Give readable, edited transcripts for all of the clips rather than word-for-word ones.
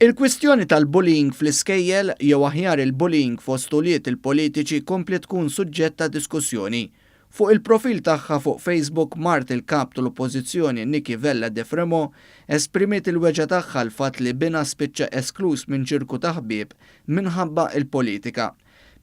Il-kwistjoni tal-bullying fl-iskejjel jew aħjar il-bullying fost ulied il-politiċi kompliet tkun suġġett ta' diskussjoni. Fuq il-profil tagħha fuq Facebook mart il-kap tal-Oppożizzjoni Nickie Vella de Fremaux esprimiet il-weġgħa tagħha l-fatt li binha spiċċa eskluż minn ċirku ta' ħbieb minħabba il-politika.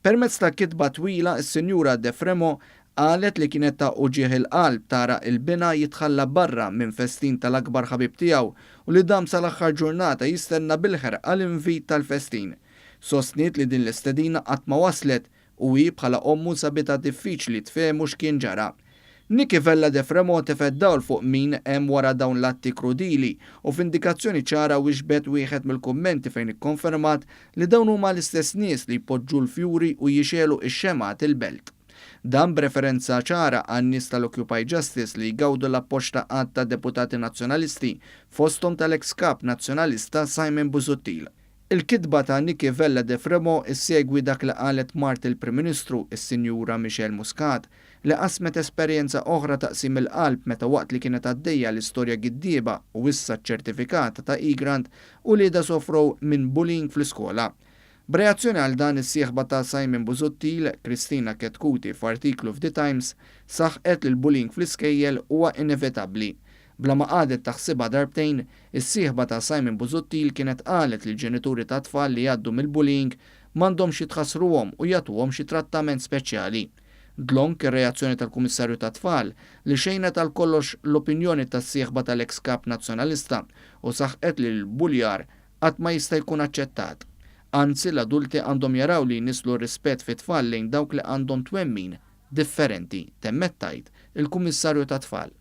Permezz ta' kitba twila s-Sinjura de Fremaux qalet li kienet ta' uġigħ il-qalb tara lil binha jitħalla barra minn festin tal-akbar ħabib tiegħu u li dam sal-aħħar ġurnata jistenna bil-ħerqa l-invit tal-festin. Sostniet li din l-istedina qatt ma waslet u hi bħala ommu sabitha diffiċli tfehmu x'kien ġara. Nickie Vella de Fremaux tefgħet dawl fuq min hemm wara dawn l-atti krudili u f'indikazzjoni ċara wieġbet wieħed mill-kummenti fejn ikkonfermat li dawn huma l-istess nies li jpoġġu l-fjuri u jixegħlu x-xemgħat il-Belt. Dan b'referenza ċara għan-nies tal-Occupy Justice li jgawdu l-appoġġ ta' għadd ta' deputati nazzjonalisti fosthom tal-ex kap nazzjonalista Simon Busuttil. Il-kitba ta' Nickie Vella de Fremaux issegwi dak li qalet mart il-Prim Ministru, is-Sinjura Michelle Muscat, li qasmet esperjenza oħra ta' qsim il-qalb meta waqt li kienet għaddejja l-istorja giddieba u issa ċertifikata ta' Egrant uliedha sofrow minn bullying fl-iskola. B'reazzjoni għal dan is-sieħba ta' Simon Busuttil, Kristina Chetcuti, f'artiklu f'The Times, saħqet li l-bullying fl-iskejjel huwa inevitabbli. Bla ma qagħdet taħsibha darbtejn, is-sieħba ta' Simon Busuttil kienet qalet li l-ġenituri ta' tfal li jgħaddu mill-bullying m'għandhomx jitħassruhom u jagħtuhom xi trattament speċjali. Dlonk ir-reazzjoni tal-Kummissarju tat-Tfal li xejnet għal kollox l-opinjoni tas-sieħba tal-ex kap nazzjonalista u saħqet li l-buljar qatt ma jista' jkun aċċettat. Anzi, l-adulti għandhom jaraw li jnisslu rispett fit-tfal lejn dawk li għandhom twemmin differenti, temmet tgħid il-Kummissarju tat-Tfal.